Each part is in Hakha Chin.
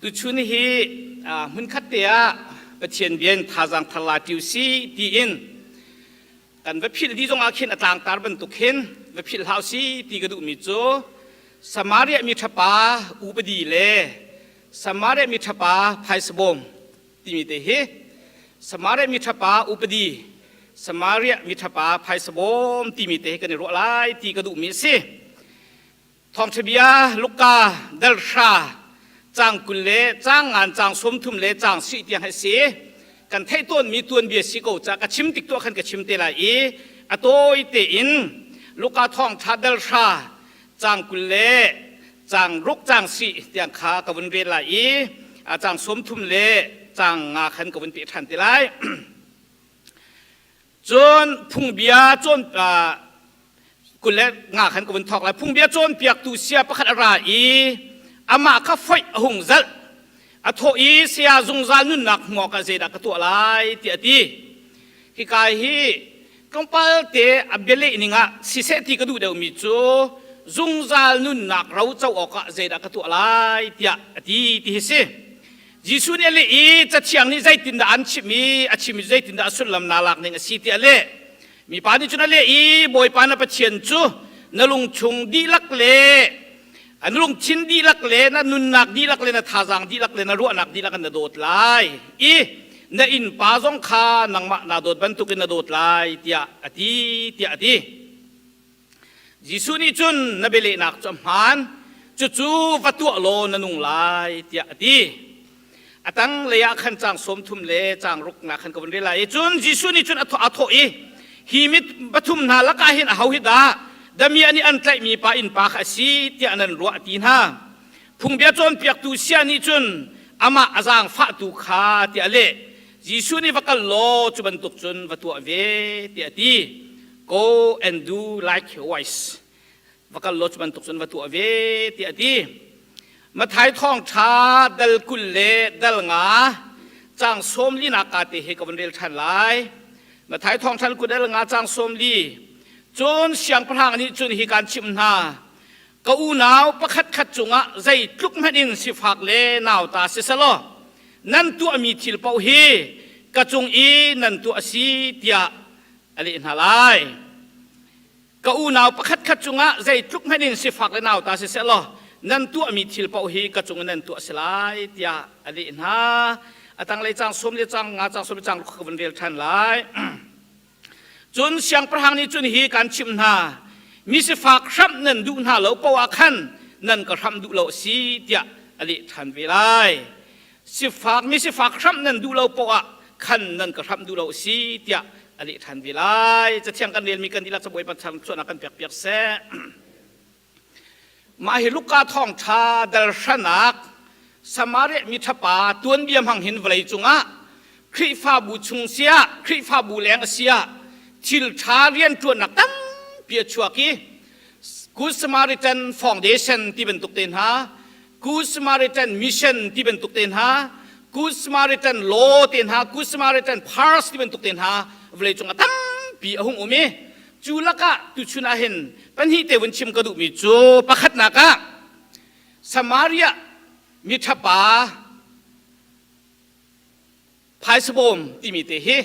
Tuchun hi hmunkhat te ah Pathian bia in thazaang thar la ṭi usih tiin kan va philh dih zongah khin a tlangtar bantuk hin va philh hlah usih ti ka duhmi cu Samaria mi ṭhapa upadi le Samaria mi ṭhapa phaisa bawm timi te hi Samaria mi ṭhapa upadi Samaria mi ṭhapa phaisa bawm timi te hi kan i ruah lai ti ka duhmi a si. Thawngṭha bia Luka dal hra caang 20 le caang ngan caang 30 le caang sih tiang hi si. Kan theih tawnmi tuanbia si ko ca ka chim tik tuah khan ka chim te lai i a tawi tein Luka thawngṭha dal hra caang 20 le caang ruk caang sih tiang kha ka vun rel lai i caang 30 le caang nga khan ka vun peh ṭhan te lai. Cun phungbia cawn 25 khan ka vun thawk lai. Phungbia cawnpiaktu sia pakhat a ra i amah kha foih a hung zalh. A thawh i saya zungzal nunnak hmu awkah zeidah ka tuah lai tiah a ti. Hika hi tlawmpal te a bialeh ning ah siseh ti ka duh deuhmi cu zungzal nunnak ro co awkah zeidah ka tuah lai tiah a ti ti hi si. Jesuh nih a leh i Cathiang nih zeitindah an chimh i a chim i zeitindah a sullam naa lak ning a si tiah a leh. Mipa nih cun a leh i Bawipa na Pathian cu na lungchung dihlak le na lungthin dihlak le na nunnak dihlak le na thazaang dihlak le na ruahnak dihlak in na dawt lai i na innpa zong kha nangmah naa dawt bantukin na dawt lai tiah a ti tiah a ti. Jesuh nih cun na bialehnak cu a hmaan, cucu va tuah law na nung lai tiah a ti. A tanglei ah khan caang 30 le caang ruknak khan ka vun rel lai i cun Jesuh nih cun a thawh i hi mit pathum hna lakah hin aho hi dah damiah nih an tlaihmi pa innpa kha a si tiah nan ruah a ti hna. Phungbia cawnpiaktu sia nih cun amah a zaangfahtu kha tiah a leh. Jesuh nih va kal law cu bantuk cun va tuah ve tiah a ti. Go and do likewise. Va kal law cu bantuk cun va tuah ve tiah a ti. Matthai thawngṭha dal 20 le dal nga caang 40 nak ka te hi ka vun rel ṭhan lai. Matthai thawngṭha 20 dal nga caang 40. Cun siangpahrang nih cun hi kaan chimh hna. Ka unau pakhat khat cungah zeitluk hmanh in sifak le nauta si selaw nan tuahmi thil paoh hi ka cung i nan tuah a si tiah a leh hna lai. Ka unau pakhatkhat cungah zeitluk hmanh in sifak le nauta siseh law nan tuahmi thil paoh hi ka cung in nan tuah a si lai tiah a leh hna. A tanglei caang sawm le caang nga caang sawm le caang ruk ka vun rel ṭhan lai. Cun siangpahrang nih cun hi kan chimh hna, mi sifak hramh nan duh hna lo poah ah khan nan ka hramh duh lo a si tiah a leh ṭhan ve lai. Sifak mi sifak hramh nan duh lo poah khan nan ka hramh duh lo a si tiah a leh ṭhan ve lai. Cathiang kan relmi kan dihlak cabuai pathian chuahnak kan pek piak seh. Mah hi Luka thawngṭha dal hranak Samaria mi ṭhapa tuanbia hmang hin vawlei cungah Khrihfabu chung siah Khrihfabu leng a siah thil ṭha rianṭuannak tampi a chuak i Good Samaritan Foundation ti bantuk te hna Good Samaritan Mission ti bantuk te hna Good Samaritan Law te hna Good Samaritan Purse ti bantuk te hna vawlei cungah tampi a hung um i cu lakah tuchun ah hin pahnih te vun chim ka duhmi cu pakhatnak ah Samaria miṭhapa phaisabawm timi te hi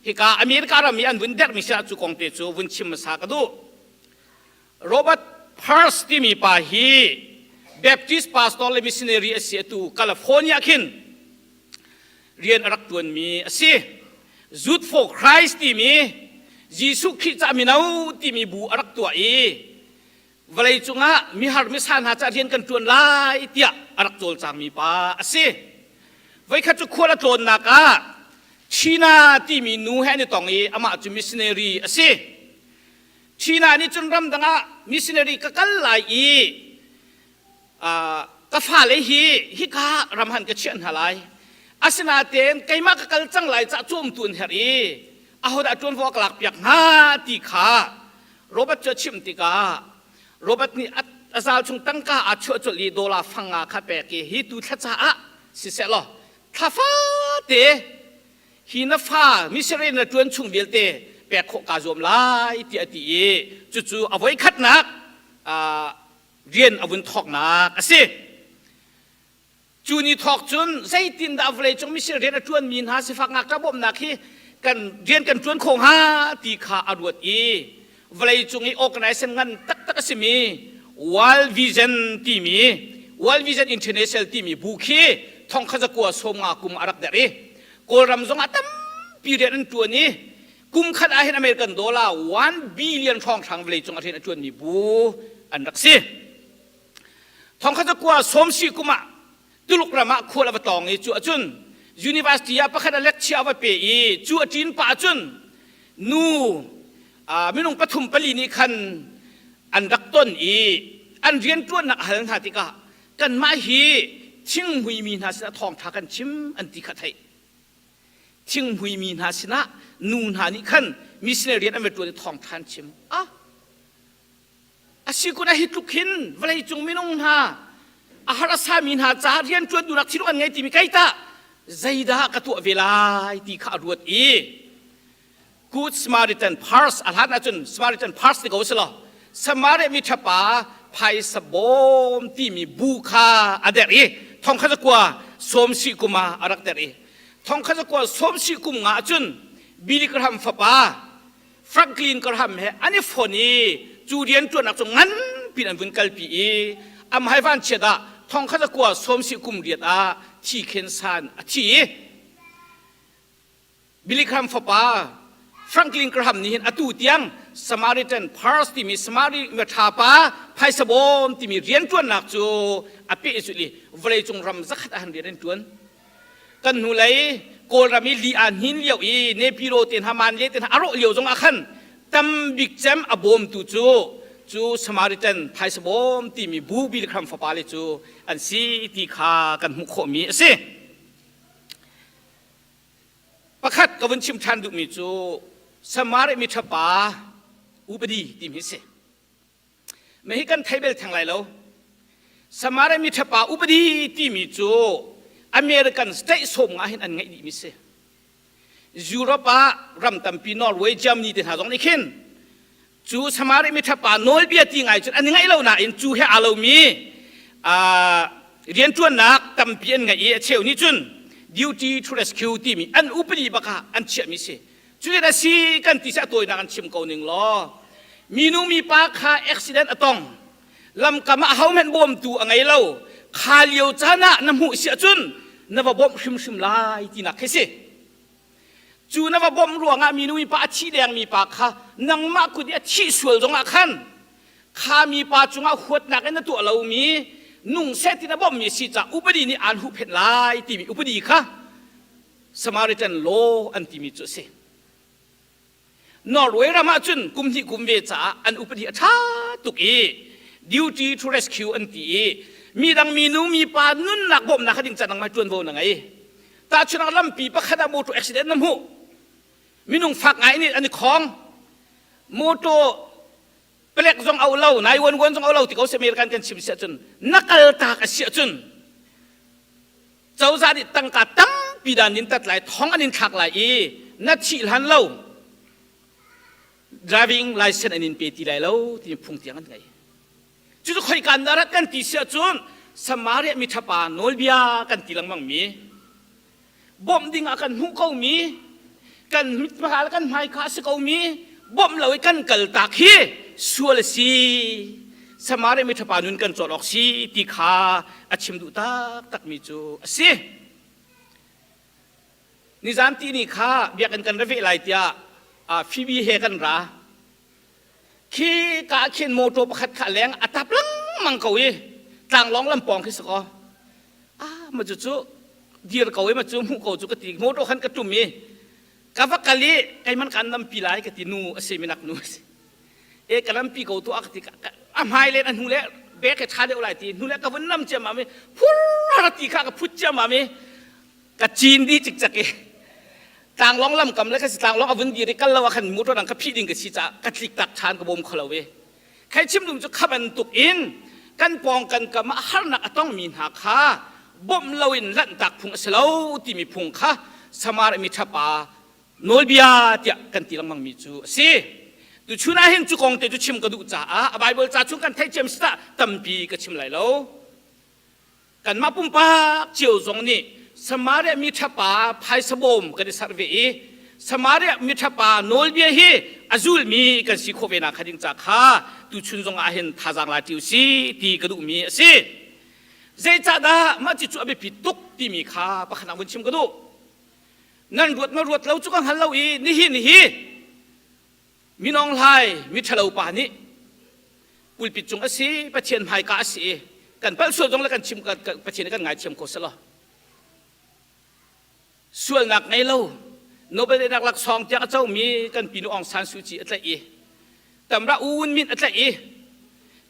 hika America ram i an vun derhmi si ah cu kong te cu vun chim hmasa ka duh. Robert Pearce timi pa hi Baptist pastor le missionary a si atu California khin rian a rak ṭuanmi a si. Youth for Christ timi Jesuh Khrih ca mino timi bu a rak tuah i vawlei cungah mihar misa hna ca rian kan ṭuan lai tiah a rak cawlcangmi pa a si. Voikhat cu khual a tlawnnak ah China timi nu he an i tong i amah cu missionary a si. China nih cun ramdang ah missionary ka kal lai i ka fale hi hika ram han ka chiah hna lai. Asinain keimah ka kal cang lai cah cawmtu an herh i ahodah ṭuanvo a ka lakpiak hnga ti kha Robert cu a chimh tikah Robert nih a zal chung tangka aa chuah colh i dollar fang nga kha pek i hi tu thla caah siseh law thla fate hi na fa missionary na ṭuan chung vialte pek khawh kaa zuam lai tiah a ti i cucu a voikhatnak rian a vun thawknak a si. Cu ni thawk cun zeitindah vawleicung mission rian a ṭuanmi hna sifak ngakṭah bawmhnak hi kan rian kan ṭuan khawh hnga ti kha a ruat i vawleicung i organization ngan taktak a simi World Vision timi World Vision International timi bu khi thongkhat zakua 50 kum a rak derh i Kawlram zong ah tampi rian an ṭuan i kum khat ah hin American dollar 1 billion hrawnghrang vawleicung ah rian a ṭuanmi bu an rak si. Thongkhat zakua sawmsi kum ah Tuluk ram ah khual a va tlawng i cu ahcun university ah pakhat a lecture a va pe i cu a ṭin pah ahcun nu minung pathum pali nih khan an rak ton i an rianṭuannak a hal hna tikah kanmah hi thinghmuimi hna sinah thawngṭha kan chim an ti kha theih. Thinghmuimi hna sinah nu hna nih khan missionary rian an va ṭuan i thawngṭha an chim. Ah, A si kun ah hi tluk hin vawleicung minung hna a har a sami hna caah rianṭuan duhnak thinlung an ngei timi kei tah zeidah ka tuah ve lai ti kha a ruat i Good Samaritan Purse a hlan ahcun Samaritan Purse ti ko si law Samaria mi ṭhapa phaisa bawm timi bu kha a derh i thongkhat zakua sawmsi kum ah a rak derh i thongkhat zakua sawmsi kum nga ahcun Billy Graham fapa Franklin Graham he an i fon i cu rianṭuannak cu nganpi an vun kalpi i amhai vanchiat ah thongkhat zakua sawmsi kum riat ah thi khen san a thi i Billy Graham fapa Franklin Graham nih hin atu tiang Samaritan Purse timi Samari ṭha pa phaisa bawm timi rianṭuannak cu a pehzulh i vawleicung ram zakhat ah han rian an ṭuan. Kan hnulei Kawlram i li aa hnin lio i Nepiro te hna Manle te hna a rawh lio zong ah khan tam bik cem a bawmtu cu cu Samaritan phaisa bawm timi bu Billy Graham fapa le cu an si ti kha kan hmuh khawhmi a si. Pakhat ka vun chim ṭhan duhmi cu Samaria mi ṭhapa upadi timi hi si. Mah hi kan thei bel theng lai lo. Samaria mi ṭhapa upadi timi cu American state sawm nga hin an ngeih dihmi si. Europe ah ram tampi Norway, Germany te hna zong nih khin cu Samaria mi ṭhapa nawlbia ti ngai cun an i ngaih lo nain cu he aa lomi rianṭuannak tampi an ngeih i a cheu nih cun duty to rescue timi an upadi bak ah an chiahmi si. Cutin a si kan ti a tawinak an chim ko ning law minu mipa kha accident a tong lamkam ah ahohmanh bawmtu a ngei lo kha lio caan ah na hmuh si ahcun na va bawmh hrimhrim lai tinak khi si cu na va bawmh ruangah minu mipa a thi deng mi pa kha nangmah kut i a thih sual zongah khan kha mipa cungah huatnak in na tuah lomi nung seh ti na bawmhmi si ca upadi nih aan huhphenh lai timi upadi kha Samaritan law an timi cu a si. Norway ram ah cun kum hnih kum ve caah an upadi a ṭha tuk i duty to rescue an ti i midang minu mipa nunnak bawmhnak kha ding can nangmah ṭuanvo na ngei. Tahchunhnak lampi pakhat ah motor accident na hmuh. Minung fak ngai nih an i khong. Motor palek zong au lo, 911 zong au lo ti ko si American kan chim si ahcun na kal tak a si ahcun Cozah nih tangka tampi dah nin tat lai, thong an in thlak lai i na thih hlan lo driving license an in pe ti lai lo timi phung tiang an ngei. Cucu khoika in dah rat kan ti si ahcun Samaria miṭhapa nawlbia kan ti lengmang mi bawmh ding ah kan hmuh ko mi kan mithmai le kan hmaikha a si ko mi bawmh lo i kan kal tak hi sual a si Samaria miṭhapa nun kan cawn awk si ti kha a chim duh taktakmi cu a si. Nizan ti ni kha biakinn kan ra ve lai tiah Phoebe he kan ra. Khi ka khin motor pakhat kha leng a tap lengmang ko i tlanglawng lampawng khi si kaw ah ma cu cu dir ko i ma cu hmuh ko cu ka ti motor khan ka tum i ka va kal i keiman kan nampi lai ka ti nu a si minak nu a si e ka lampi ko tuah ka ti a hmai len a hnu le bek he ṭha deuh lai ti hnu le ka vun lam ciammam i phur ti kha ka phut ciammam i ka cin dih cikcek i tlanglawng lam kam le ka si tlanglawng a vun dir i kal lo ah khan motor dang ka phih ding ka si caah ka tlik tak ṭhan ka bawm kho lo i khai chim dum cu kha bantuk in kan pawng kan kam ah harnak a tongmi hna kha bawmh loin lanhtak phung a si lo timi phung kha Samar mi ṭhapa nawlbia tiah kan ti lengmangmi cu a si. Tuchun ah hin cu kong te cu chim ka duh caah a Bible ca chung kan theih ciam si tah tampi ka chim lai lo. Kanmah pumpak cio zong nih Samaria mi ṭhapa phaisa bawm kan i serh ve i Samaria mi ṭhapa nawlbia hi a zulmi kan si khawh ve nak ding ca kha tuchun zong ah hin thazaang la ṭi usih ti ka duhmi a si. Zeicahdah mah cu a biapi tuk timi kha pakhat ah vun chim ka duh. Nan ruat ma ruat lo cu ka hngal lo i nihin hi Minawng Hlai miṭhalo pa nih pulpit cung a si Pathian hmaika a si i kan palh sual zong le kan chim Pathian nih kan ngaithiam ko selaw sualnak ngei lo Nobel daihnak laksawng tiang a comi kan pinu Aung San Suu Kyi a tlaih i Tamra U Win Myint a tlaih i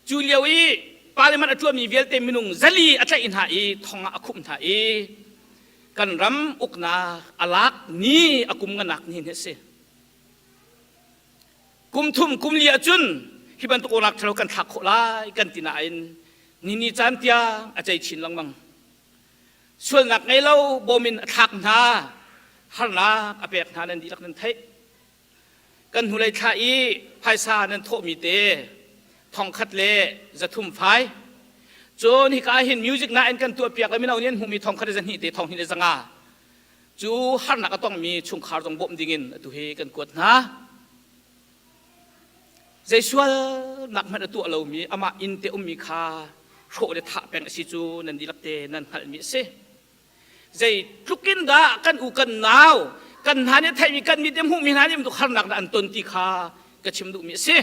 cu lio i parliament a ṭuanmi vialte minung zali a tlaih hna i thong ah a khumh hna i kan ram uknak a lak ni a kum nganak ni hi a si. Kum thum kum li ahcun hi bantuk awlak ṭhalo kan thlak khawh lai kan ti nain ni ni caan tiang a cei chin lengmang. Sualnak ngei lo bawm in a thlak hna, harnak a pek hna nan dihlak nan theih. Kan hnulei thla i phaisa nan thawhmi te thongkhat le 300 fai. Cun hika ah hin music na in kan tuahpiak le mino nih an hmuhmi thongkhat le 200 te 2 le 500 Cu harnak a tongmi chungkhar zong bawmh dingin atu hi kan kuat hna. Zei sualnak hmanh a tuah lomi amah inn te ummi kha hrawh le thah peng a si cu nan dihlak te nan hngalhmi a si. Zei tluk in dah kan u kan nau kan hna nih theihmi kan mit i hmuhmi hna nih harnak dah an ton ti kha ka chim duhmi a si.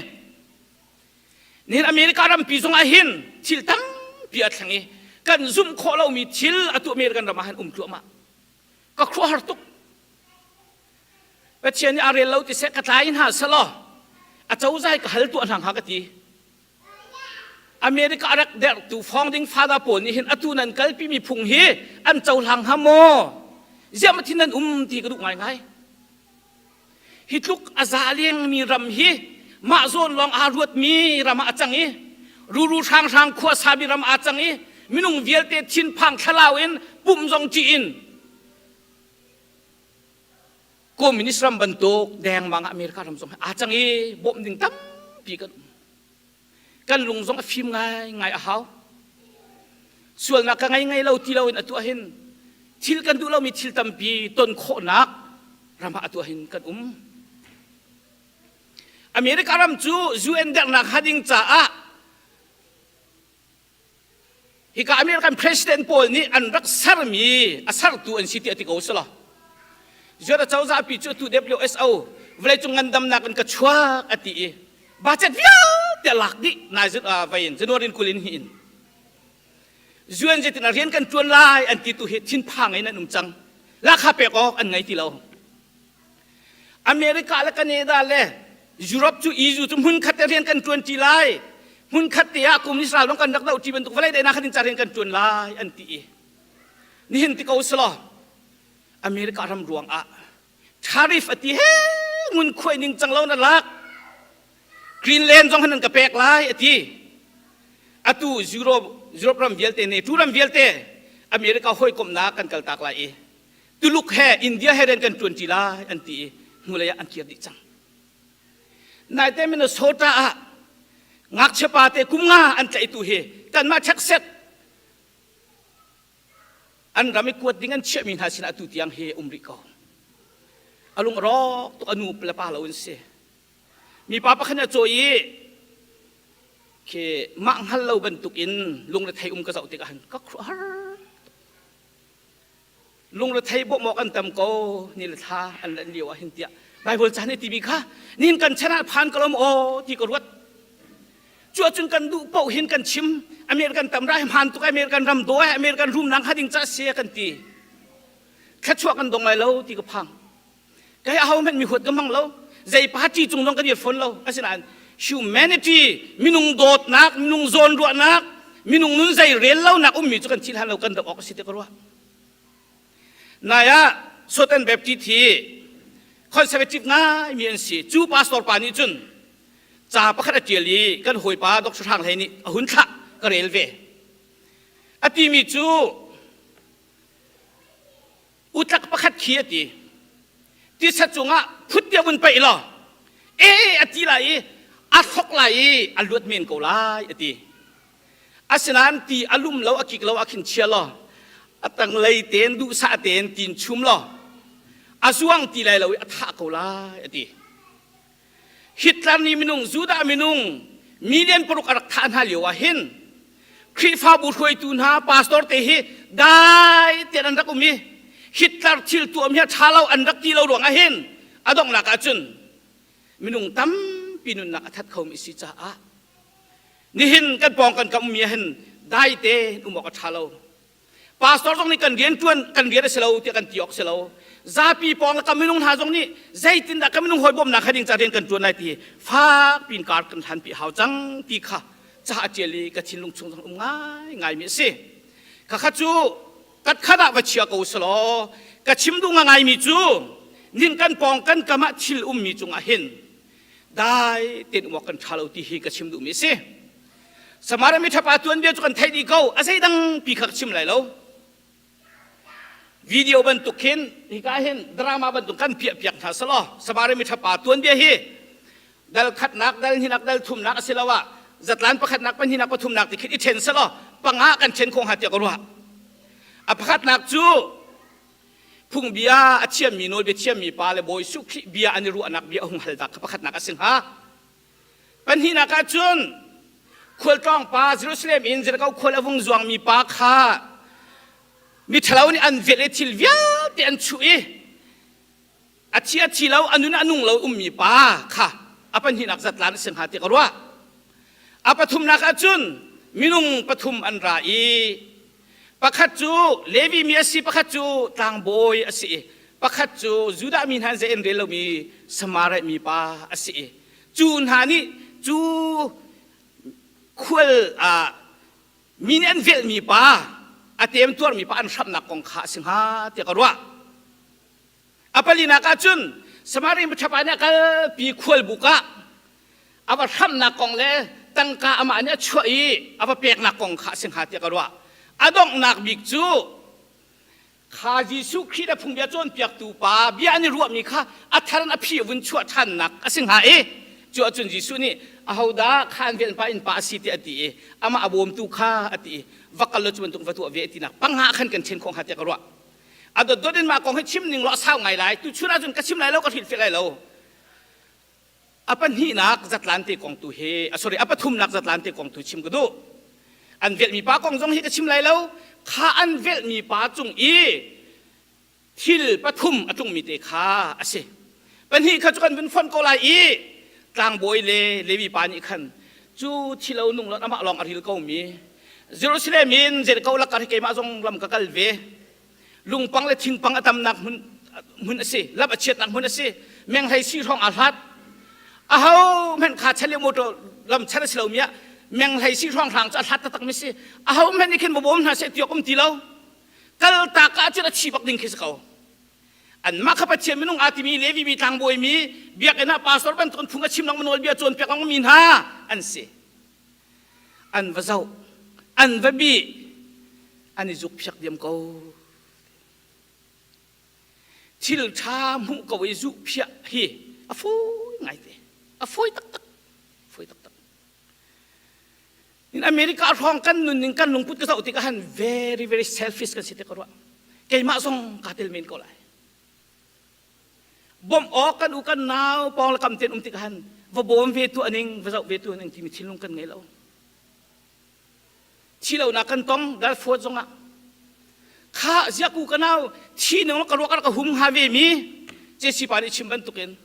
Nihin America rampi zong ah hin thil tampi a thleng i kan zumh khawh lomi thil atu American ram ah hin um tluahmah. Ka khuahar tuk. Pathian nih a rel lo ti seh ka tlai hna selaw a cozah ka hal tuah hna hnga ka ti. America a rak derhtu founding father pawl nih hin atu nan kalpimi phung hi an cohlang hnga maw? Ziah ma thin nan um ti ka duh ngaingai. Hi tluk a za lengmi ram hi mah zawn lawng aa ruatmi ram ah a cang i ruru hranghrang khua sami ram aa cang i minung vialte thinphang thlalau in pumh zong ṭih in communist ram bantuk dengmang ah America ram zong aa cang i bawmh ding tampi kan um. Kan lung zong a fim ngaingai a hau. Sualnak ka ngei ngei lo ti loin atu ahhin thil kan duh lomi thil tampi ton khawhnak ram ah atu ahhin kan um. America ram cu UN dernak ha ding caah hika American president pawl nih an rak sermi a sertu an si ti a ti ko selaw Zuat acozah pi cu atu WHO vawleicung ngandamnak in ka chuak a ti i budget vialte a lak dih nai vai in January in 20 in hi in UN zeitin a rian kan ṭuan lai an ti tu hi thinphang in an um cang lakha pek awk an ngei ti lo America le Canada le Europe cu EU cu hmunkhat te rian kan ṭuan ṭi lai. Hmunkhat te ah kum Israel lawng kan rak doh ṭi bantuk vawlei daihnak khan in ca rian kan ṭuan lai an ti i nihin ti ko selaw America ram ruang ah tariff a ti he ngun khuai ning cang lo na lak Greenland zong han an ka pek lai a ti atu Europe Europe ram vialte ne tu ram vialte America hawikomhnak kan kaltak lai i Tuluk he India he rian kan ṭuanṭi lai an ti i hnulei ah an kir dih cang. Naite Minnesota ah ngakchia pa te kum nga an tlaihtu hi kanmah Texas an ram i kuat ding an chiahmi hna sinah atu tiang hi um rih ko. A lung a rawk tuk a nu le pa lo in si. Mipa pakhat nih a cawi i khi mah hngal lo bantuk in lungrethei um ka zoh tikah hin ka khuaruahhar Lungrethei bawmh awk an tam ko ni le thla an lanh lio ah hin tiah Bible ca nih timi kha nin kan chan ah phan ko lo maw ti ka ruat. Cu ahcun kan duh paoh hin kan chim American tam ra hi hmaan tuk American ram daw American rumnak hnga ding ca si kan ti. Thluachuah kan dong lai lo ti ka phang. Kei aho hmanh mi huat ka hmang lo. Zei party cung zong ka dir fawn lo. Asinain humanity minung dawtnak, minung zawnruahnak, minung nun zei rel lonak ummi cu kan thil hlan lo kan doh awk a si ti ka ruah. Nai ah Southern Baptist hi conservative ngaimi an si. Cu pastor pa nih cun ca pakhat a ṭial i kan hawipa Dr. Hrang Hlei nih a hun thlah ka rel ve. A timi cu utlak pakhat khi a ti. Tisa cungah phut tiah vun paih law e a ti lai i a thlok lai i a luat men ko lai a ti. Asinain ti a lum lo, a kik lo, a khin chia law, a tanglei tein duhsah tein tiin chum law, a zuang ti lai lo i a thah ko lai, a ti. Hitler nih minung, Judah minung million paruk a rak thah hna lio ah hin Khrihfabu hruaitu hna pastor te hi dai tein an rak um i Hitler thil tuahmi a ṭha lo an rak ti lo ruangah hin a donghnak ahcun minung tampi nunnak a that khomi si caah nihin kan pawng kan kam ummi ah hin dai tein um awk a ṭha lo. Pastor zong nih kan rian ṭuan kan rian a si lo tiah kan ti awk si lo. Zapi pawng le kan minung hna zong nih zeitindah kan minung hawi bawmnak kha ding ca rian kan ṭuan lai ti fak piin kar kan hlanpi hau cang ti kha ca a ṭial i ka thinlung chung zong um ngai ngaimi a si. Khakha cu katkhat ah va chia ko selaw ka chim duh ngaimi cu nin kan pawng kan kam ah thil ummi cungah hin dai tein um awk kan ṭha lo ti hi ka chim duhmi a si. Samaria mi ṭhapa tuanbia cu kan theih dih ko a zeidang pi kha ka chim lai lo. Video bantuk khin hika hin drama bantuk kan piah piak hna selaw Samaria mi ṭhapa tuanbia hi dal khatnak dal hninak dal thumnak asiloah zatlan pakhatnak pahnihnak pathumnak ti khin i ṭhen selaw panga kan ṭhen khawh hnga tiah ka ruah. A pakhatnak cu phungbia a thiammi nawlbia thiammi pa le Bawi Jesuh Khrih bia an i ruahnak bia a hung halnak kha pakhatnak a si hnga. Pahnihnak ah cun khualtlawng pa Jerusalem in Jericho khual a vung zuangmi pa kha miṭhalo nih an velh i thil vialte an chuh i a thi a thi lo a nun a nung lo ummi pa kha a pahnihnak zatlan a si hnga ti ka ruah. A pathumnak ah cun minung pathum an ra i pakhat cu Levi mi a si, pakhat cu tlangbawi a si i pakhat cu Judah mi hna zei an rel lomi Samaria mi pa a si i cu hna nih cu khual ah mi nih an velhmi pa a temtuarmi pa an hramnak kong kha a si hnga tiah ka ruah. A palinak ah cun Samaria miṭhapa nih a kalpi khualbuk ah a va hramnak kong le tangka amah nih a chuah i a va peknak kong kha a si hnga tiah ka ruah. A donghnak bik cu kha Jesuh Khrih le phungbia cawnpiaktu pa bia an i ruahmi kha a thar in a phi a vun chuah ṭhannak a si hnga i cu ahcun Jesuh nih ahodah kha an velh pa innpa a si tiah a ti i amah a bawmtu kha a ti i va kal law cu bantuk va tuah ve tinak panga khan kan ṭhen khawh hnga tiah ka ruah. A dotdot in mah kong hi chim ning law a sau ngai lai. Tuchun ahcun ka chim lai lo ka hrilhfiah lai lo. A pahnihnak zatlan te kong tu hi, sorry, a pathumnak zatlan te kong tu chim ka duh. An velhmi pa kong zong hi ka chim lai lo. Kha an velhmi pa cung i thil pathum a tlungmi te kha a si. Pahnih kha cu kan vun fonh ko lai i tlangbawi le Levi pa nih khan cu thilo nung lo amah lawng a ril komi Jerusalem in Jericho lakar hi keimah zong lam ka kal ve. Lungpang le thingpang a tamnak hmun, hmun a si. Lam a chiatnak hmun a si. Menghlei si hrawng aa hlat. Aho hmanh kha chan le motor lam chan a si lomi ah menghlei si hrawng hrang cu a hlat taktak mi si. Aho hmanh nih khin bawm hna seh tiok um ti lo. Kal tak ah cun a thi bak ding khi si ko. Anmah kha Pathian minung aa timi Levi mi tlangbawi mi biakinn ah pastor bantuk in phung a chim lengmang nawlbia cawnpiak lengmang mi hna an si. An va zoh, an va bih, an i zukphiak diam ko. Thil ṭha hmuh ko i zuhphiah hi a fawi ngaite. A fawi taktak. Fawi taktak. In America hrawng kan nunning kan lungput ka zoh tikah han very very selfish kan si te ka ruah. Keimah zong kaa tel men ko lai. Bawmh awk kan u kan nau pawng le kam ten um tikah han va bawm ve tu aning va zoh ve tu aning timi thinlung kan ngei lo. Thi lonak kan tong dal fuat zongah kha ziaku ka nau thi nung ka ruak ka hum hnga ve mi Jesse pa nih chim bantukin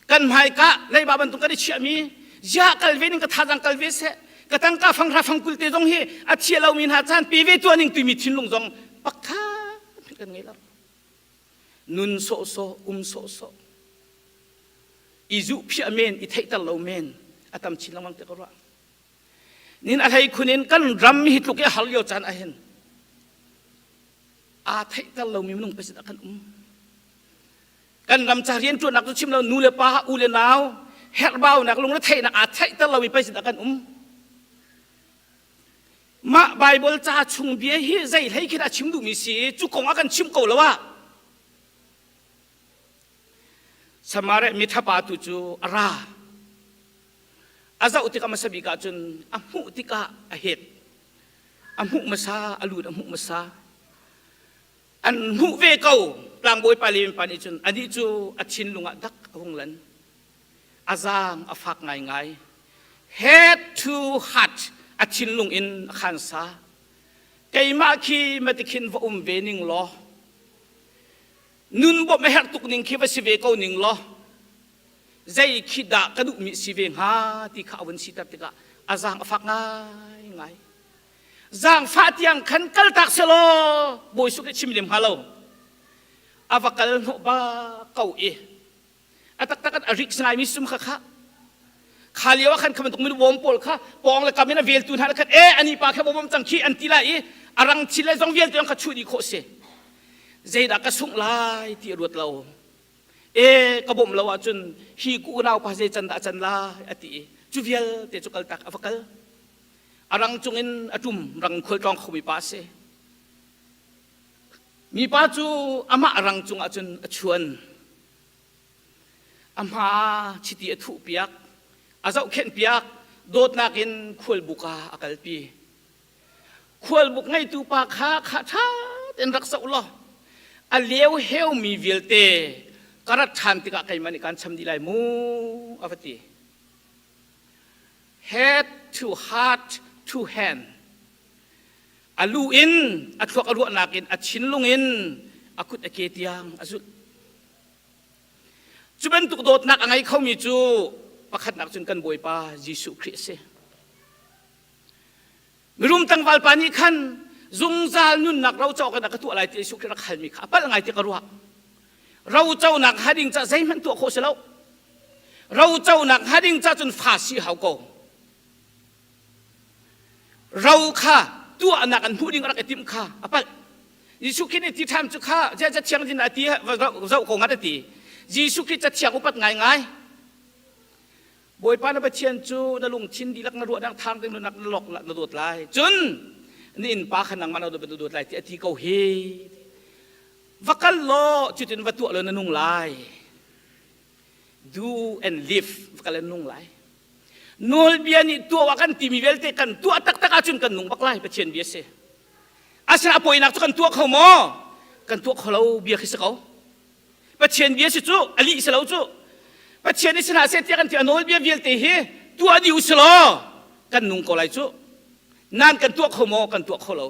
kan hmaika leiba bantuk kan i chiahmi ziah kal ve ning ka thazang kal ve seh ka tangka fanghra fangkul te zong hi a thia lomi hna caan pe ve tuah ning timi thinlung zong pakhat kan ngei lo. Nun sawhsawh um sawhsawh i zuhphiah men i theihter lo men a tam chin lengmang te ka ruah. Nin a hlei khun in kan ram hi tluk i a har lio caan ahhin aa theihter lomi minung pei ah kan um. Kan ram ca rianṭuannak cu chim lo nu le pa u le nau herhbaunak lungretheihnak aa theihter lomi pei ah kan um. Mah Baibal ca chung bia hi zei hlei khin a chim duhmi si cu kong a kan chim ko lo ah Samaria mi ṭhapa tu cu a ra. A zoh tikah hmasa bik ah cun a hmuh tikah a het. A hmuh hmasa, a lut a hmuh hmasa. An hmuh ve ko. Tlangbawi pa le pa nih cun anih cu a thinlung ah dak a hung lan. A zaang a fak ngaingai. Head to heart a thinlung in a khan sa. Keimah khi matikhin va um ve ning law nun bawmh a herh tuk ning khi va si ve ko ning law zei khi dah ka duhmi si ve hnga ti kha a vun siter tikah a zaang a fak ngaingai. Zaangfah tiang khan kaltak selaw Bawi Suk i chim lem hnga lo. A va kal hnawh ba ko i a taktak in a rik ngaimi sum kha kha kha lio ah khan kha bantuk min bawm pawl kha pawng le kam in a veltu hna khan e ani pa kha bawm cang khi an ti lai i a rang thil le zong vialte kha chuh dih khawh si. Zeidah ka sungh lai ti a ruat lo. E ka bawmh lo ahcun hi ku unau pa zei can dah can lai a ti i cu vialte cu kaltak a va kal. A rang cungin a ṭum rang khualtlawng khomi pa a si. Mipa cu amah rang cungah cun a chuan. A hma chiti a thuhpiak, a zohkhenhpiak, dawtnak in khualbuk ah a kalpi. Khualbuk ngeitu pa kha kha ṭha tein rak zoh law a leo heumi vialte ka rat ṭhan tikah keimah nih kaan cham dih lai mu a va ti. Head to heart to hand. A lu in a thluak a ruahnak in a thinlung in a kut a ke tiang a zulh. Cu bantuk dawtnak a ngei khomi cu pakhatnak cun kan Bawipa Jesuh Khrih a si. Mirum tlangval pa nih khan zungzal nunnak roco kan ka tuah lai ti Jesuh Khrih rak halmi kha a palh ngai ti ka ruah. Roconak hnga ding ca zeihmanh tuah khawh si lo. Roconak hnga ding ca cun fa si hau ko. Ro kha tuahnak an hmuh ding rak i timh kha a palh. Jesuh Khrih nih ti ṭham cu kha ziah cathiang din a ti zoh ko ngat a ti. Jesuh Khrih cathiang upat ngaingai. Bawipa na Pathian cu na lungthin dihlak na ruahnak thang ding na lok na dawt lai. Cun na innpa kha nangmah na dawt na dawt lai ti a ti ko hi. Va kal law cutin va tuah law na nung lai. Do and live va kal na nung lai. Nawlbia nih tuah kan timi vialte kan tuah taktak ahcun kan nung bak lai Pathian bia si. Asinain a poinak cu kan tuah kho maw? Kan tuah kho lo bia khi si ko. Pathian bia si cu a lih si lo cu. Pathian nih si hna seh tiah kan ti a nawlbia vialte hi tuah dih u si law kan nung ko lai cu. Nan kan tuah kho maw? Kan tuah kho lo.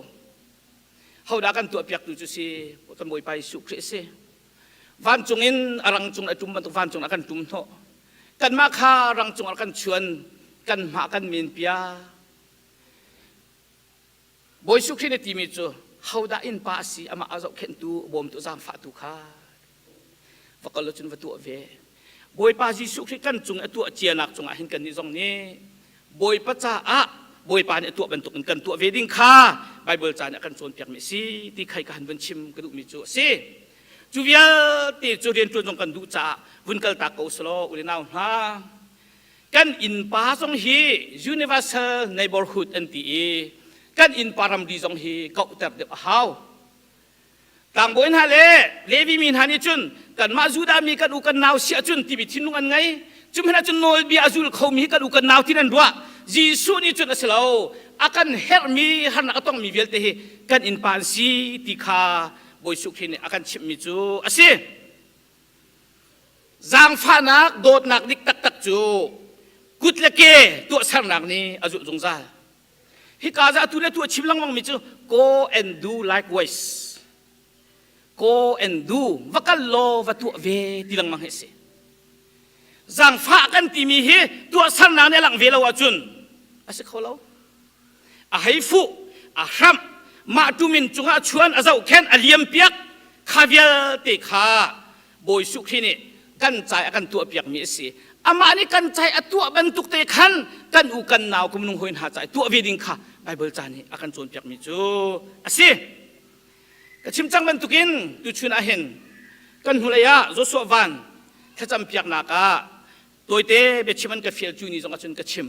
Hodah kan tuah piaktu cu si kan Bawipa Jesuh Khrih a si. Vancung in a rang cung a ṭum bantuk vancung a kan ṭum hnawh. Kanmah kha rang cung ah kan chuan, kan hmah kan men piak. Bawi Jesuh Khrih nih timi cu hodah innpa a si amah a zohkhenhtu bawmtu zaangfahtu kha va kal cun va tuah ve. Bawipa Jesuh Khrih kan cung a tuah cianak cungah hin kannih zong nih Bawipa caah Bawipa nih a tuah bantuk in kan tuah ve ding kha Bible ca nih a kan cawnpiakmi a si ti khai ka han vun chim ka duhmi cu a si. Cu vialte cu rianṭuan zong kan duh caah vun kaltak ko usulaw u le nau hna. Kan innpa zong hi universal neighborhood an ti i kan innpa ramri zong hi kauhter deuh a hau. Tlangbawi hna le Levi mi hna nih cun kanmah Judah mi kan u kan nau si ahcun timi thinlung an ngei. Cu hmanh ahcun nawlbia a zul khomi hi kan u kan nau tin an ruah. Jesuh nih cun a si lo. A kan herhmi harnak a tongmi vialte hi kan innpa an si ti kha Bawi Jesuh Khrih nih a kan chimhmi cu a si. Zaangfahnak dawtnak dik taktak cu kut le ke tuahsernak nih a zulh zungzal. Hika za atu le tu a chim lengmang mi cu go and do likewise. Go and do va kal law va tuah ve ti lengmang hi a si. Zaangfah kan timi hi tuahsernak nih a langh ve lo ahcun a si kho lo. A hei fuh, a hramh, mah tumin cungah a chuan, a zohkhenh, a liampiak kha vialte kha Bawi Jesuh Khrih nih kan cai a kan tuahpiakmi a si. Amah nih kan cai a tuah bantuk te khan kan u kan nau ka minung hawi hna cai tuah ve ding kha Baibal ca nih a kan cawnpiakmi cu a si. Ka chim cang bantukin tuchun ah hin kan hnulei ah Joshua Van thlacam piaknak ah tawite biachim an ka fial cu ni zong ahcun ka chim.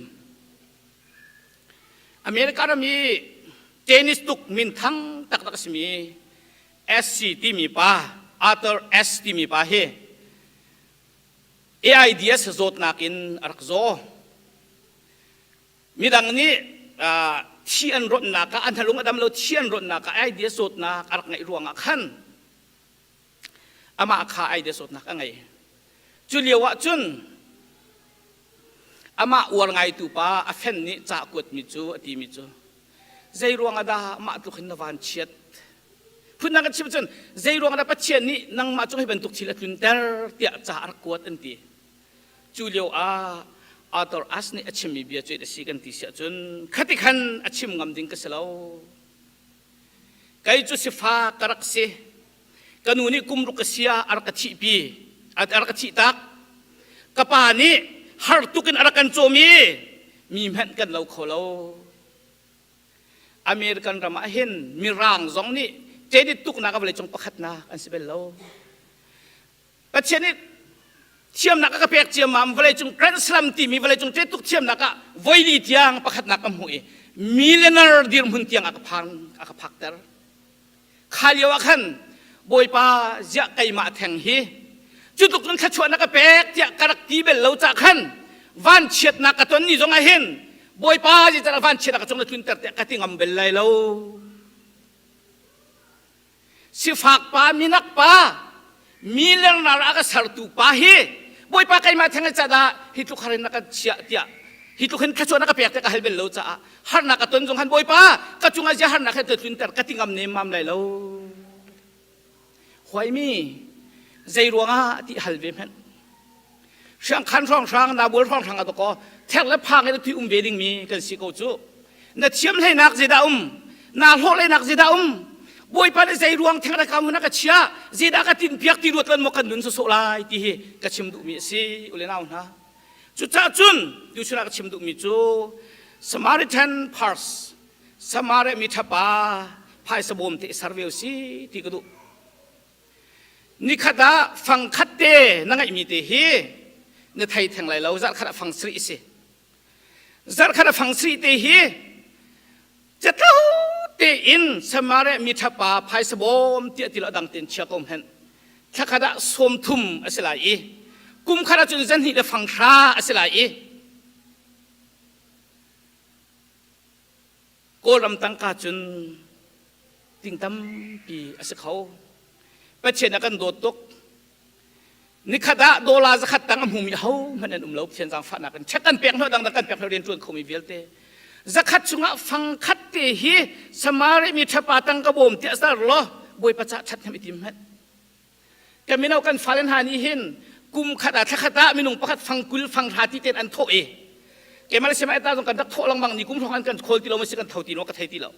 America ram i tennis tuk minthang taktak a simi SC timi pa Arthur S timi pa hi AIDS zawtnak in a rak zaw. Midang nih. thi an ronhnak ah an hnalung a dam lo thi an ronhnak ah idea zawtnak a rak ngeih ruangah khan amah kha idea zawtnak a ngei. Cu lio ah cun amah uar ngaitu pa a fen nih ca kuatmi cu a timi cu zei ruangah dah mah tluk hin na van chiat phundang kan chim cun zei ruangah dah Pathian nih nangmah cung hi bantuk thil a tlunter tiah ca a rak kuat an ti. Cu lio ah Arthur Ashe nih a chimmi bia cu a si kan ti siah cun khati khan a chim ngam ding ka si lo. Kei cu sifak ka rak si. Ka nu nih kum ruk ka si ah a rak ka thihpi, a rak ka thihtak. Ka pa nih har tuk in a rak kan cawm i mi hmanh kan lo kho lo. American ram ah hin mirang zong nih credit tuknak a vawleicung pakhatnak an si bel lo. Pathian nih thiamnak a ka pek ciammam vawleicung Grand Slam timi vawleicung tuk thiamnak ah voili tiang pakhatnak ka hmuh i millionaire dirhmun tiang a ka phan a ka phakter. Kha lio ah khan Bawipa ziah keimah theng hi cu tluk cun thluachuah na ka pek tiah ka rak ti bel lo cah khan vanchiatnak ka ton ni zong ah hin Bawipa zeicahdah vanchiatnak ka cung na tlunter tiah ka ti ngam bel lai lo. Sifak pa minak pa mi lernar a ka sertu pa hi Bawipa keimah theng ca dah hi tluk har in na ka chiah tiah hi tluk hin thluachuah na ka pek tiah ka hal bel lo caah harnak ka ton zong han Bawipa ka cungah zia harnak he tlunter ka ti ngam nemmam lai lo. Huaimi zei ruangah ti hal ve hmanh Siangkhan hrawnghrang nabual hrawnghrang a ko ther le phang in thui um ve dingmi kan si ko cu. Na thiam hleinak zeidah um? Na hlawh hleinak zeidah um? Bawipa nih zei ruang theng ka na ka chia zeidah ka tin piak ti ruat lan maw kan nun sawsawh lai ti hi ka chim duhmi a si ule nau hna. Cucaah cun tuchun ah ka chim duhmi cu Samaritan purse Samaria mi ṭhapa phaisa bawm te i ser ve si ti ka duh. Nikhat ah fang khat te na ngeihmi te hi na thei theng lai lo zarh khat ah fang sarih si. Zarh khat ah fang sarih te hi catlo tein Samaria mi ṭhapa phaisa bawm tiah ti lo dang tein chia ko hmenh. Thla khat ah 30 a si lai i kum khat ah cun zanhnih le fang hra a si lai i Kawlram tangka cun ting tampi a si kho. Pathian a kan dawt tuk. Nikhat ah dollar zakhat tang a hmumi ho hmanh an um lo. Pathian zaangfahnak in check kan pek hna dangdang kan pek hna rian ṭuan khomi vialte. Zakhat chungah fang khat te hi Samaria mi ṭhapa tang ka bawm tiah sar law Bawipa cah ṭhat hnem i tim hmanh. Kan mino kan fale hna nih hin kum khat ah thla khat ah minung pakhat fang 20 fang hra ti ten an thawh i keimah le sema eta zong kan rak thawh lengmang ni kum hrawng an kan khawl ti lo ma si kan tho ti lo ka thei ti lo.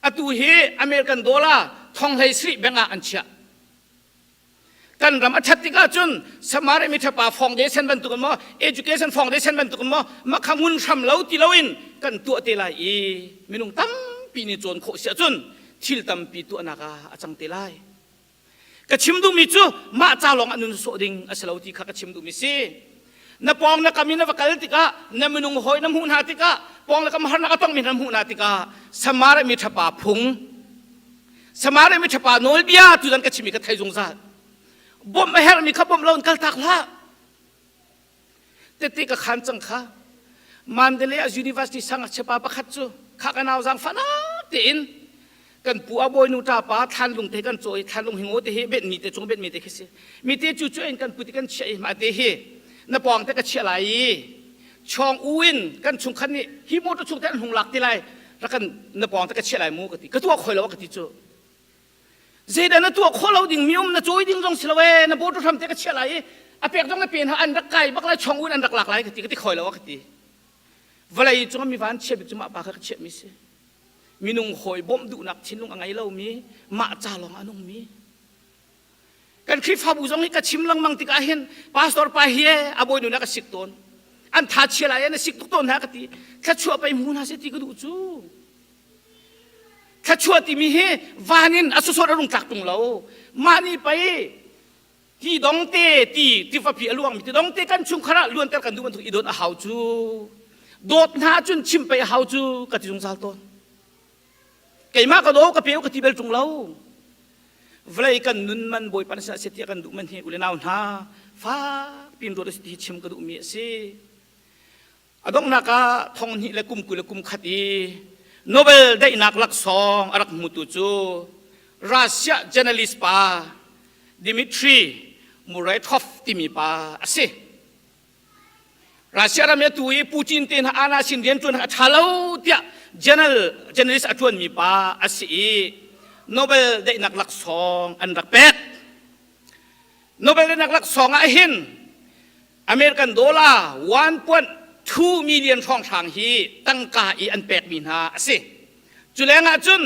Atu hi American dollar thong hlei sarih bank ah an chiah. Kan ram a ṭhat tikah cun Samaria mi ṭhapa foundation bantuk in maw education foundation bantuk in maw makha ngun hram lo ti loin kan tuah te lai i minung tampi nih cawn khawh si ahcun thil tampi tuahnak ah a cang te lai. Ka chim duhmi cu mah ca lawng ah nun sawh ding a si lo ti kha ka chim duhmi si. Na pawng na kam in na va kal tikah na minung hawi na hmuh hna tikah pawng le kam harnak a tongmi na hmuh hna tikah Samaria mi ṭhapa phung Samaria mi ṭhapa nawlbia tu zan ka chimmi ka thei zungzal. Bawmh a herhmi kha bawmh lo in kal tak hlah. Tete ka khan cang kha. Mandalay ah University sang a chepa pakhat cu kha ka nau zaangfah nak tein kan pu a bawinu ṭapa thlanlung te kan cawi thlanlung hingo te hi benhmi te cung benhmi te khi si mi te cu cu in kan pu te kan chiah i mah te hi na pawng te ka chiah lai i chawng u in kan chungkhat nih hi motor chung te an hung lak ti lai rak kan na pawng te ka chiah lai mu ka ti ka tuah khoi lo ka ti cu Zeidah na tuah khawh lo ding mi um na cawi ding zong si lo ee na bawtu hram te ka chiah lai i a pek zong na pe hna an rak kai bak lai chong un an rak lak lai ka ti ka ti khoi lo ka ti. Vawlei cung mi van chia bik cu mah pa kha ka chiah mi si. Minung hawi bawmh duhnak thinlung a ngei lomi mah ca lawng a nung mi. Kan Khrihfabu zong hi ka chim lengmang tikah hin pastor pa hi a bawinu na ka sik tawn. An tha chia lai na sik tuk tawn hna ka ti. Thluachuah pei hmu hna seh ti ka duh cu. Thluachuah timi hi van in a sawsawt a rung tlak tung lo. Mah nih pei ti dong te ti tivapi a luangmi ti dong te kan chungkhar ah luanter kan duh bantuk i dawt a hau cu. Dawt hna cun chim pei a hau cu ka ti zungzal tawn. Keimah ka daw ka peu ka ti bel tung lo. Vawlei kan nun man Bawipa na sinah tiah kan duh man hi ule nau hna fak pin ruat a si ti chim ka duhmi a si. A donghnak ah thong hnih le kum 20 le kum khat i Nobel daihnak laksawng a rak hmutu cu Russia journalist pa Dmitry Muratov timi pa a si. Russia ram i atu i Putin te hna ana sin rianṭuan a ṭha lo tiah general journalist a ṭuanmi pa a si i Nobel daihnak laksawng an rak pek. Nobel daihnak laksawng ah hin American dollar 1.2 million hrawnghrang hi tangka i an pekmi hna a si. Cu lengah cun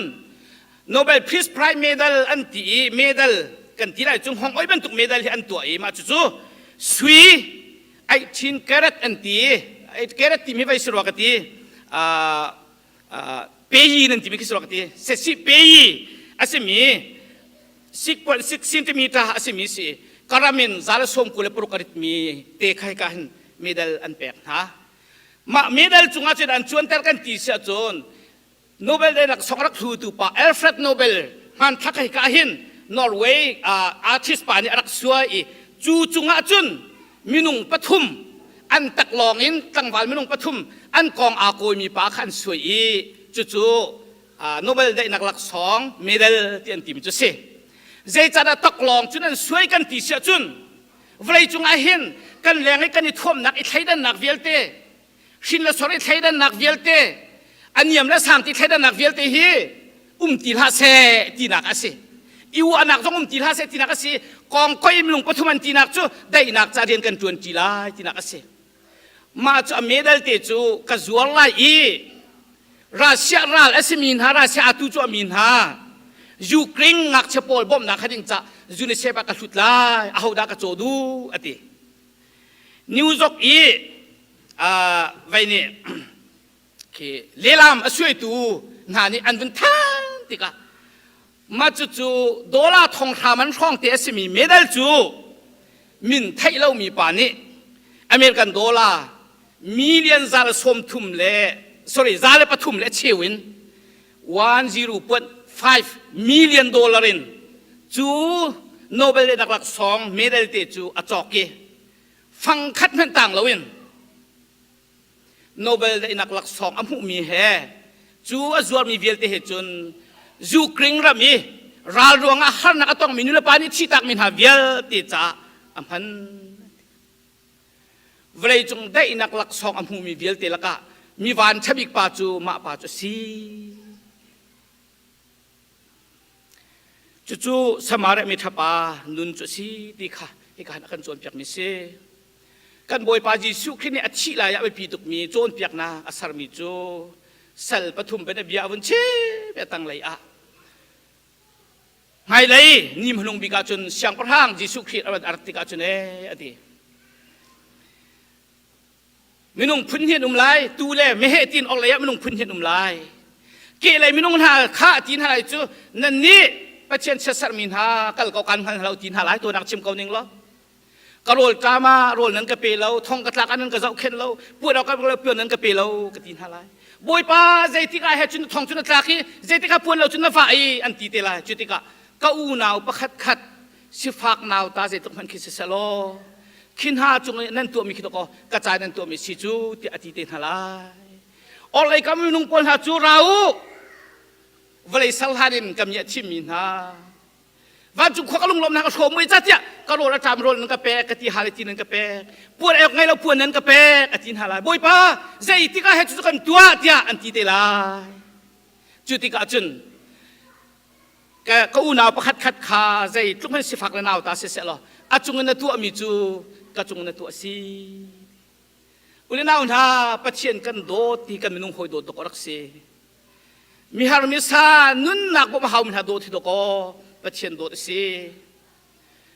Nobel Peace Prize medal an ti i medal kan ti lai cu hong oi bantuk medal hi an tuah i mah cucu sui 18 karat an ti i karat timi vai si rua ka ti peyi nan timi khi si rua ka ti sesi peyi a simi 6.6 cm a simi si karamin zal som ku le paruk a ritmi te khai ka hin medal an pek hna mah medal cungah cun an cuanter kan ti si ahcun Nobel dei laksawng rak hlutu pa Alfred Nobel hmanthlak hei ka hin Norway artist pa nih a rak suai i cu cungah cun minung pathum an taklawng in tlangval minung pathum an kong aa kawimi pa kha an suai i cucu Nobel daihnak laksawng medal ti an timi cu si. Zeicahdah taklawng cun an suai kan ti si ahcun vawleicung ah hin kan leng i kan i thuamnak i thleidannak vialte hrin le sor i thleidannak vialte a niam le sang ti thleidannak vialte hi um ti hlah seh tinak a si. I uahnak zong um ti hlah seh tinak a si. Kong koi minung pathum an tinak cu daihnak ca rian kan ṭuan ṭi lai tinak a si. Mah cu a medal te cu ka zuar lai i Russia ral a simi hna Russia atu cu a mi hna Ukraine ngakchia pawl bawmhnak kha ding ca UNICEF ah ka hlut lai ahodah ka caw duh a ti. New York i vei nih khi lelam a suaitu hna nih an vun than tikah mah cucu dollar thong hra man hrawng te a simi medal cu min theih lomi pa nih American dollar million zal sawm thum le sorry za le pathum le cheu in 10.5 million dollar in cu Nobel le laksawng medal te cu a cawk i fang khat hmanh tang loin Nobel daihnak laksawng a hmuhmi he cu a zuarmi vialte he cun Ukraine ram i ral ruangah harnak a tongmi nulepa nih thihtakmi hna vialte caah a hman. Vawleicung daihnak laksawng a hmumi vialte lakah mi van ṭhabik pa cu mah pa cu a si. Cucu Samaria mi ṭhapa nun cu a si ti kha hika hin a kan cawnpiakmi si. Kan Bawipa Jesuh Khrih nih a thih lai ah biapi tukmi cawnpiaknak a sermi cu sal pathum bianabia a vun chim i a tanglei ah hmailei ni hmanung bik ah cun siangpahrang Jesuh Khrih a rat tikah cun ee a ti. Minung phun hi an um lai, tu le meheh tiin orhlei ah minung phun hi an um lai. Kehlei minung hna kha ti hna lai cu nannih Pathian chiatserhmi hna kal ko kan hngal hna lo ti hna lai tunak chim ko ning law. Ka rawl ṭam ah rawl nan ka pe lo, thong ka tlak ah nan ka zohkhenh lo, puan awk ah puan nan ka pe lo ka ti hna lai. Bawipa zeitik ah he cun thong cu na tlak i zeitik ah puan lo cun na vah i an ti te lai. Cu tikah ka unau pakhat khat sifak nauta zeitluk hmanh khi siseh law khi hna cung i nan tuahmi khi dawkaw ka ca nan tuahmi si cu tiah a ti te hna lai. Orhlei kam minung pawl hna cu ra u vawlei sal hlan in ka mi a thimmi hna vancung khua ka lunglawmnak a hrawm mui ca tiah ka rawl a ṭam rawl nan ka pek ka ti hal ti nan ka pek puan ek ngei lo puan nan ka pek a ti hna lai bawipa zei tikah he cu kan tuah tiah an ti te lai cu tikah cun ka unau pakhat khat kha zeitluk hmanh sifak le nauta siseh law a cung in na tuahmi cu ka cung na tuah si ule nau hna Pathian kan dawt ti kan minung hawi dawt dawk rak si mihar misa nunnak bawmh hau mi hna dawt hi dawk aw Pathian dawt a si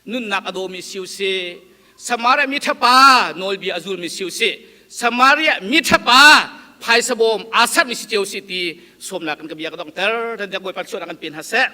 nunnak a dawmi si u si Samaria mi ṭhapa nawlbia a zulmi si u si Samaria mi ṭhapa phaisa bawm aa sermi si cio si ti sawmnak in ka bia ka donghter dan Bawipa thluachuahnak kan pe hna seh.